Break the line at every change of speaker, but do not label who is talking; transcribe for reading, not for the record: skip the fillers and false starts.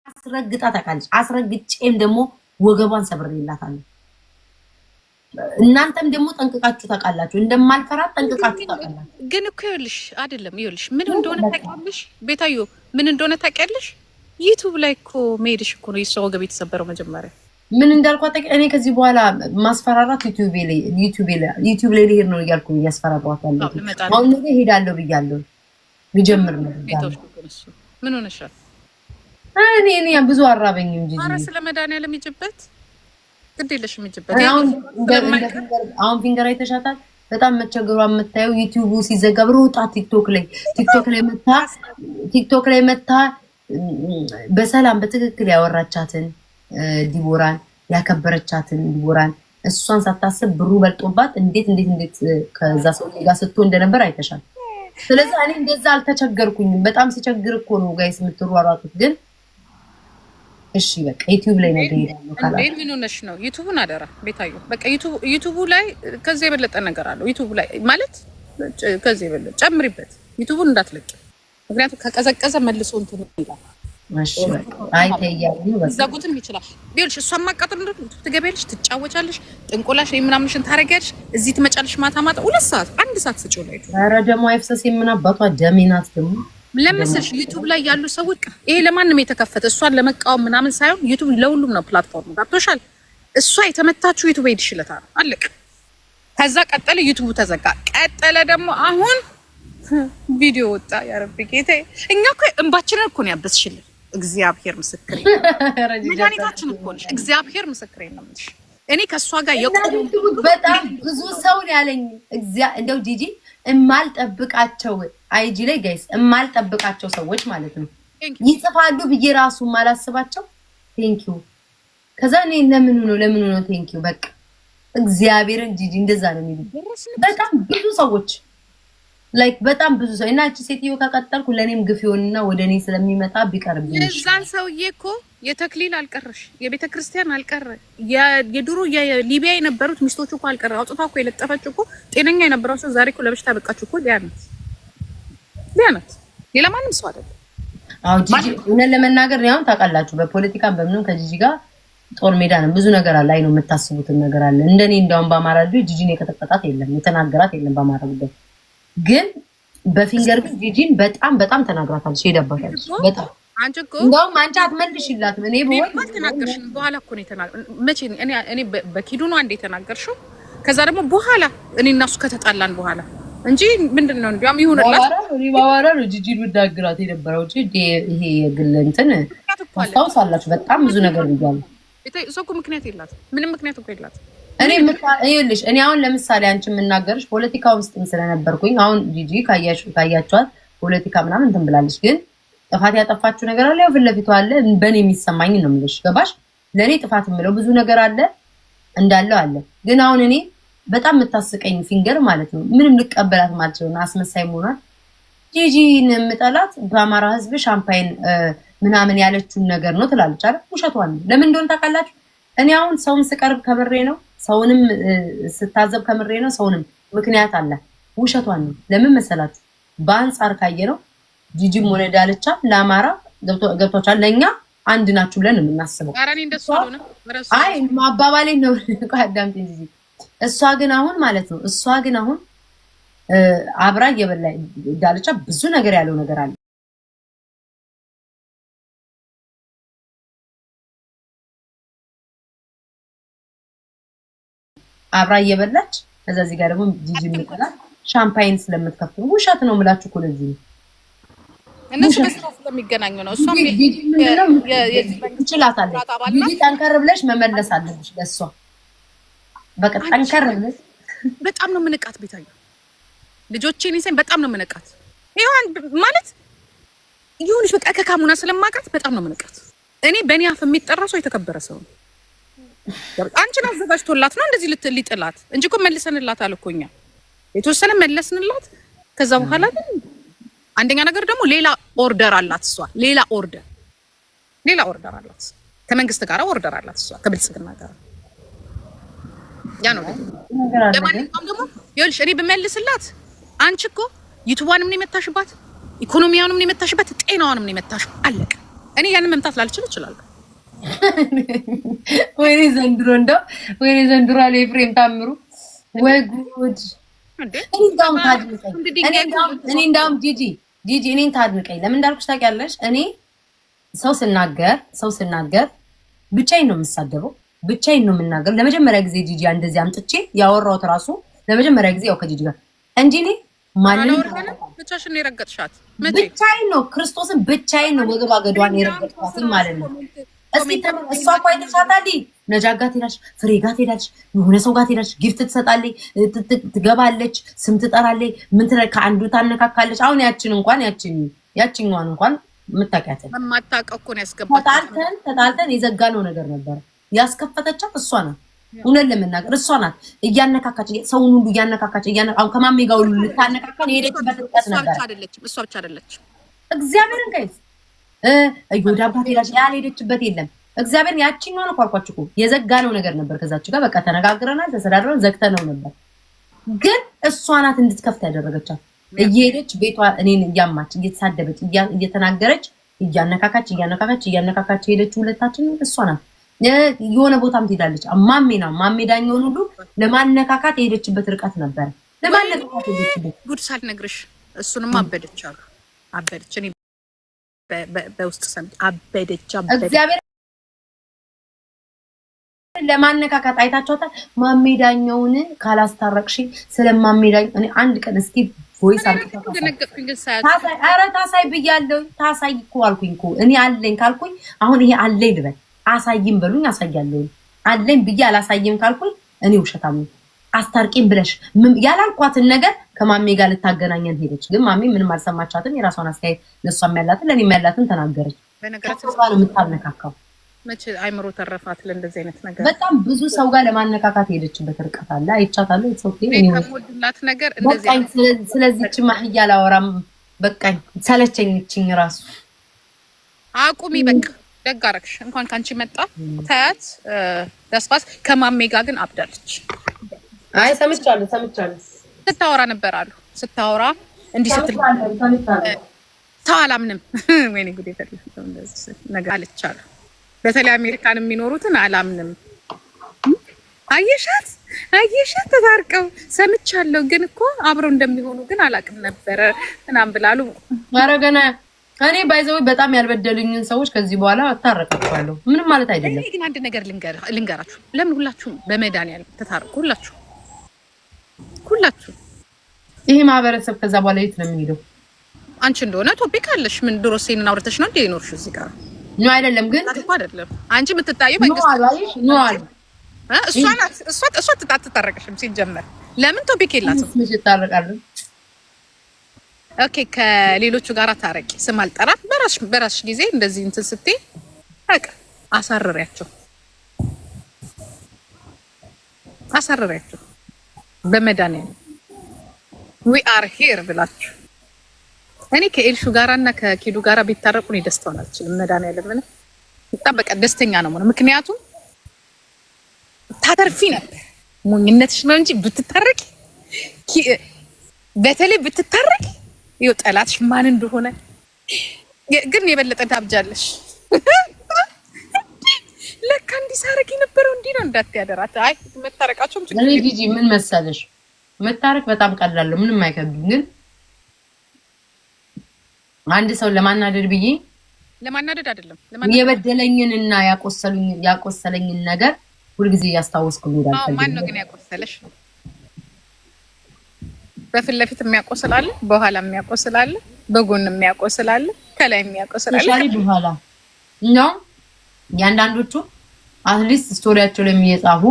አስረግጣ ታውቃለች። አስረግጬም ደግሞ ወገቧን ሰብሬላታለሁ። እናንተም ደግሞ ጠንቅቃችሁ ታውቃላችሁ፣ እንደማልፈራት ጠንቅቃችሁ ታውቃላችሁ።
ግን እኮ ይኸውልሽ፣ አይደለም፣ ይኸውልሽ ምን እንደሆነ ታውቂያለሽ? ቤታዮ፣ ምን እንደሆነ ታውቂያለሽ? YouTube ላይ እኮ መሄድሽ እኮ ነው የእሷ ወገብ የተሰበረው መጀመሪያ።
ምን እንዳልኳት እኔ ከዚህ በኋላ ማስፈራራት YouTube ላይ ልሄድ ነው እያልኩ እያስፈራሯት ያለሁት። አሁን ነገ ሄዳለሁ ብያለሁ። ልጀምር ነው።
ምን ሆነሻል?
እኔ ብዙ አራበኝም ጂጂ።
ኧረ ስለ መድኃኒዓለም ሂጂበት፣ ግድ የለሽም ሂጂበት።
አሁን ፊንገር አይተሻታል። በጣም መቸገሯ የምታየው YouTube ኡ ሲዘጋ ሮጣ ቲክቶክ ላይ መታ በሰላም በትክክል ያወራቻትን ዲቦራን፣ ያከበረቻትን ዲቦራን እሷን ሳታስብ ብሩ በልጦባት እንዴት እንዴት እንዴት ከዛ ሰው ጋር ስትሆን እንደነበር አይተሻል። ስለዚህ እኔ እንደዛ አልተቸገርኩኝም። በጣም ሲቸግር እኮ ነው guys የምትሯሯጡት። ግን እሺ በቃ YouTube ላይ ነገር ሄዳለሁ።
ካላ ምን ሆነሽ ነው? YouTube ኡን አደራ ቤታዮ፣ በቃ YouTube ኡ ላይ ከዚህ የበለጠ ነገር አለው። YouTube ላይ ማለት ከዚህ የበለጠ ጨምሪበት። YouTube ኡን እንዳትለቂ፣ ምክንያቱም ከቀዘቀዘ መልሶ እንትን ይላል።
አይ ተያሉ
ዘጉትም ይችላል። ቢልሽ እሷን ማቃጠል እንደው ትገቢያለሽ፣ ትጫወቻለሽ፣ ጥንቆላሽ ምናምንሽን ታረጊያለሽ። እዚህ ትመጫለሽ ማታ ማታ 2 ሰዓት 1 ሰዓት ስጪው ላይ።
ኧረ ደግሞ አይፍሰስ፣ የምን አባቷ ደሜ ናት ደግሞ።
ለምስልሽ YouTube ላይ ያሉ ሰዎች ይሄ ለማንም የተከፈተ እሷን ለመቃወም ምናምን ሳይሆን YouTube ለሁሉም ነው platform ኡ። ገብቶሻል? እሷ የተመታችው YouTube ሄድሽለታ ነው፣ አለቅ። ከዛ ቀጠለ YouTube ኡ ተዘጋ። ቀጠለ ደግሞ አሁን ቪዲዮ ወጣ። ያረቢ ጌቴ፣ እኛ እኮ እንባችንን እኮ ነው ያበስሽልን። እግዚአብሔር ምስክሬ፣ መድኃኒታችን እኮ ነሽ። እግዚአብሔር ምስክሬ ነው የምልሽ። እኔ ከእሷ ጋር የቆሙ
በጣም ብዙ ሰው ነው ያለኝ። እንደው ጂጂ እማልጠብቃቸው IG ላይ guys እማልጠብቃቸው ሰዎች ማለት ነው ይጽፋሉ ብዬ ራሱ ማላስባቸው thank you። ከዛ እኔ ለምኑ ነው ለምኑ ነው thank you? በቃ እግዚአብሔርን ጂጂ እንደዛ ነው የሚሉት በጣም ብዙ ሰዎች፣ like በጣም ብዙ ሰው። እና እቺ ሴትዮ ከቀጠልኩ ለእኔም ግፍ ይሆንና ወደ እኔ ስለሚመጣ ቢቀርብኝ።
የዛን ሰውዬ እኮ የተክሊል አልቀረሽ፣ የቤተ ክርስቲያን አልቀረ፣ የድሮ የሊቢያ የነበሩት ሚስቶቹ እኮ አልቀረ፣ አውጥታ እኮ የለጠፈችው እኮ ጤነኛ የነበረው ሰው ዛሬ እኮ ለበሽታ በቃችሁ እኮ ሊያ ናት፣ ሊያ ናት። ሌላ ማንም ሰው አይደለም።
አዎ ጂጂ፣ እውነት ለመናገር አሁን ታውቃላችሁ፣ በፖለቲካ በምንም ከጂጂ ጋር ጦር ሜዳ ነው። ብዙ ነገር አለ። አይ ነው የምታስቡትን ነገር አለ። እንደኔ እንዲያውም በአማራ ልጆች ጂጂን የቀጠቀጣት የለም፣ የተናገራት የለም በአማራ ጉዳይ። ግን በፊንገር ግን ጂጂን በጣም በጣም ተናግራታለች፣ ሄዳባታለች በጣም።
አንቺ እኮ
እንደውም አንቺ አትመልሽላትም። እኔ ብሆን
አልተናገርሽም። በኋላ እኮ ነው የተናገር መቼ እኔ በኪዱ ነው አንዴ የተናገርሽው። ከዛ ደግሞ በኋላ እኔ እና እሱ ከተጣላን በኋላ እንጂ ምንድን ነው እንዲያውም ይሁንላት።
እኔ ባባራ ነው ጂጂን ብናግራት የነበረው እንጂ ይሄ የግል እንትን ታስታውሳላችሁ። በጣም ብዙ ነገር ብያለሁ።
እሷ እኮ ምክንያት የላትም። ምንም ምክንያት እኮ የላትም።
እኔ ይኸውልሽ፣ እኔ አሁን ለምሳሌ አንቺ የምናገርሽ ፖለቲካ ውስጥም ስለነበርኩኝ አሁን ጂጂ ካያችኋት ፖለቲካ ምናምን እንትን ብላለች፣ ግን ጥፋት ያጠፋችው ነገር አለ፣ ያው ፊት ለፊቱ አለ። በእኔ የሚሰማኝ ነው የምልሽ፣ ገባሽ? ለእኔ ጥፋት የምለው ብዙ ነገር አለ፣ እንዳለው አለ። ግን አሁን እኔ በጣም የምታስቀኝ ፊንገር ማለት ነው ምንም ልቀበላት ማለት ነው አስመሳይ መሆኗን፣ ጂጂን የምጠላት በአማራ ሕዝብ ሻምፓይን ምናምን ያለችውን ነገር ነው ትላለች አይደል? ውሸቷን ነው። ለምን እንደሆነ ታውቃላችሁ? እኔ አሁን ሰውን ስቀርብ ከምሬ ነው፣ ሰውንም ስታዘብ ከምሬ ነው። ሰውንም ምክንያት አለ። ውሸቷን ነው። ለምን መሰላችሁ? በአንጻር ካየ ነው ጂጂም ሆነ ዳልቻ ለአማራ ገብቷቸዋል። ለእኛ አንድ ናችሁ ብለን የምናስበው። አይ አባባሌ ነው። አዳምጪኝ ጂጂ። እሷ ግን አሁን ማለት ነው እሷ ግን አሁን አብራ እየበላ ዳልቻ ብዙ ነገር ያለው ነገር አለ። አብራ እየበላች ከዛ እዚህ ጋር ደግሞ ጂጂ የሚጠላት ሻምፓይን ስለምትከፍት ነው። ውሸት ነው የምላችሁ እኮ ለዚህ ነው።
እነሱ በስራ ስለሚገናኙ ነው። እሷም
ትችላታለች። ጂጂ ጠንከር ብለሽ መመለስ አለብሽ ለእሷ። በቃ ጠንከር ብለሽ።
በጣም ነው የምንቃት። ቤታዬ ልጆቼን ይዘኝ በጣም ነው የምንቃት። ይሁን ማለት ይሁንሽ በቃ ከካሙና ስለማውቃት በጣም ነው የምንቃት። እኔ በእኔ አፍ የሚጠራ ሰው የተከበረ ሰው ነው። አንቺን አዘጋጅቶላት ነው እንደዚህ ሊጥላት እንጂ እኮ መልሰንላት አለ እኮ፣ እኛ የተወሰነ መለስንላት። ከዛ በኋላ ግን አንደኛ ነገር ደግሞ ሌላ order አላት እሷ፣ ሌላ order አላት፣ ከመንግስት ጋር order አላት እሷ፣ ከብልጽግና ጋር። ያ ነው። ለማንኛውም ደግሞ ይኸውልሽ እኔ ብመልስላት አንቺ እኮ YouTube ዋንም ነው የመታሽባት፣ ኢኮኖሚያንም ነው የመታሽባት፣ ጤናዋንም ነው የመታሽው። አለቀ። እኔ ያንን መምታት ላልችል እችላለሁ።
ወይኔ ዘንድሮ እንደው ወይኔ ዘንድሮ አለ ኤፍሬም ታምሩ። ወይ ጉድ! እኔ እንዳውም ጂጂ ጂጂ እኔን ታድንቀኝ። ለምን እንዳልኩሽ ታውቂያለሽ? እኔ ሰው ስናገር ብቻዬን ነው የምሳደበው፣ ብቻዬን ነው የምናገር። ለመጀመሪያ ጊዜ ጂጂ እንደዚህ አምጥቼ ያወራሁት ራሱ ለመጀመሪያ ጊዜ ያው ከጂጂ ጋር እንጂ እኔ ማንም
ብቻሽን ነው የረገጥሻት?
ብቻዬን ነው፣ ክርስቶስን ብቻዬን ነው ወገባ ገዷን የረገጥኳት ማለት ነው። እስኪ እሷ እኮ አይተሻታል። ነጃ ጋር ትሄዳለች፣ ፍሬ ጋር ትሄዳለች፣ የሆነ ሰው ጋር ትሄዳለች፣ gift ትሰጣለች፣ ትገባለች፣ ስም ትጠራለች፣ ምን ከአንዱ ታነካካለች። አሁን ያችን እንኳን ያችኛዋን እንኳን የምታውቂያትን
የማታውቀው እኮ ነው ያስገባቻት።
ተጣልተን የዘጋነው ነገር ነበር። ያስከፈተቻት እሷ ናት። እውነት ለመናገር እሷ ናት እያነካካች፣ ሰውን ሁሉ እያነካካች፣ አሁን ከማሜ ጋር ሁሉ ልታነካካን የሄደችበት ርቀት ነበር።
እሷ ብቻ አይደለችም።
እግዚአብሔርን guys እዮዳ ጋር ትሄዳለች፣ ያልሄደችበት የለም። እግዚአብሔርን ያችኛዋን እኮ አልኳችሁ እኮ የዘጋነው ነገር ነበር። ከዛች ጋር በቃ ተነጋግረናል፣ ተሰዳድረን ዘግተነው ነበር። ግን እሷ ናት እንድትከፍት ያደረገቻት። እየሄደች ቤቷ እኔን እያማች፣ እየተሳደበች፣ እየተናገረች፣ እያነካካች እያነካካች እያነካካች ሄደች። ሁለታችን እሷ ናት። የሆነ ቦታም ትሄዳለች። ማሜ ነው ማሜ ዳኛውን ሁሉ ለማነካካት የሄደችበት ርቀት ነበር። ለማነካካት የሄደችበት
ጉድ ሳልነግርሽ እሱንም አበደች አሉ፣ አበደች። እኔ በውስጥ ሰምቼ አበደች አበደች።
እግዚአብሔር ለማነካካት አይታችኋታል። ማሜ ዳኛውን ካላስታረቅሽ ስለማሜ ዳኛው እኔ አንድ ቀን እስኪ voice ኧረ ታሳይ ብያለሁ። ታሳይ እኮ አልኩኝ እኮ እኔ አለኝ ካልኩኝ አሁን ይሄ አለኝ ልበል፣ አሳይም በሉኝ አሳያለሁ። አለኝ ብዬ አላሳይም ካልኩኝ እኔ ውሸታም ነኝ። አስታርቂም ብለሽ ያላልኳትን ነገር ከማሜ ጋር ልታገናኘን ሄደች። ግን ማሜ ምንም አልሰማቻትም። የራሷን አስተያየት ለእሷም ያላትን ለእኔም ያላትን ተናገረች።
በነገራችን
ነው የምታነካካው።
መቼ አይምሮ ተረፋት ለእንደዚህ አይነት ነገር?
በጣም ብዙ ሰው ጋር ለማነካካት የሄደችበት ርቀት አለ። አይቻታለሁ።
ከሞድላት ነገር እንደዚህ
በቃኝ። ስለዚህች ማህያ አላወራም። በቃኝ፣ ሰለቸኝ። ይችኝ ራሱ
አቁሚ። በቃ ደግ አደረግሽ። እንኳን ከአንቺ መጣ። ታያት ደስፋስ ከማሜ ጋር ግን አብዳለች።
አይ ሰምቻለሁ፣ ሰምቻለሁ።
ስታወራ ነበር አሉ፣ ስታወራ እንዲህ ስትል ሰው አላምንም። ወይኔ ጉዴ ነገር አለች አሉ። በተለይ አሜሪካን የሚኖሩትን አላምንም። አየሻት አየሻት፣ ተታርቀው ሰምቻለሁ፣ ግን እኮ አብረው እንደሚሆኑ ግን አላውቅም ነበረ ምናምን ብላሉ።
ኧረ ገና እኔ by the way በጣም ያልበደሉኝን ሰዎች ከዚህ በኋላ እታረቃቸዋለሁ። ምንም ማለት አይደለም።
እኔ ግን አንድ ነገር ልንገራችሁ። ለምን ሁላችሁም በመድኃኒዓለም ተታረቁ? ሁላችሁ ሁላችሁ።
ይሄ ማህበረሰብ ከዛ በኋላ የት ነው የሚሄደው?
አንቺ እንደሆነ topic አለሽ። ምን ድሮ ሴንን አውርተሽ ነው እንደ የኖርሽው እዚህ ጋር?
No አይደለም፣ ግን
እኮ አይደለም አንቺ የምትታየው መንግስት
No አሉ።
እሷ ናት። እሷ አትታረቅሽም ሲጀመር። ለምን topic የላትም?
መች እታረቃለሁ?
Okay፣ ከሌሎቹ ጋር ታረቂ። ስም አልጠራም። በራስሽ ጊዜ እንደዚህ እንትን ስትይ በቃ አሳርሪያቸው፣ አሳርሪያቸው በመድኃኒዓለም we are here ብላችሁ። እኔ ከኤልሹ ጋራ እና ከኪዱ ጋራ ቢታረቁ እኔ ደስታውን አልችልም። መድኃኒዓለም በጣም በቃ ደስተኛ ነው የምሆነው። ምክንያቱም ታተርፊ ነበር፣ ሞኝነትሽ ነው እንጂ ብትታረቂ፣ በተለይ ብትታረቂ ይኸው ጠላትሽ ማን እንደሆነ ግን የበለጠ ታብጃለሽ። ለካ እንዲህ ሳረግ የነበረው እንዲህ ነው እንዳትያደራት። አይ መታረቃቸውም ችግር
እኔ ጂጂ ምን መሰለሽ፣ መታረቅ በጣም ቀላል ነው፣ ምንም አይከብድም። ግን አንድ ሰው ለማናደድ ብዬ
ለማናደድ አይደለም
የበደለኝንና ያቆሰለኝን ነገር ሁልጊዜ እያስታወስኩ መሄድ አልፈልግም።
ማን ነው ግን ያቆሰለሽ? በፊት ለፊት የሚያቆስል አለ፣ በኋላ የሚያቆስል አለ፣ በጎን የሚያቆስል አለ፣ ከላይ የሚያቆስል አለ።
Especially በኋላ ነው። የአንዳንዶቹ at least story ያቸው ላይ የሚየጻፉ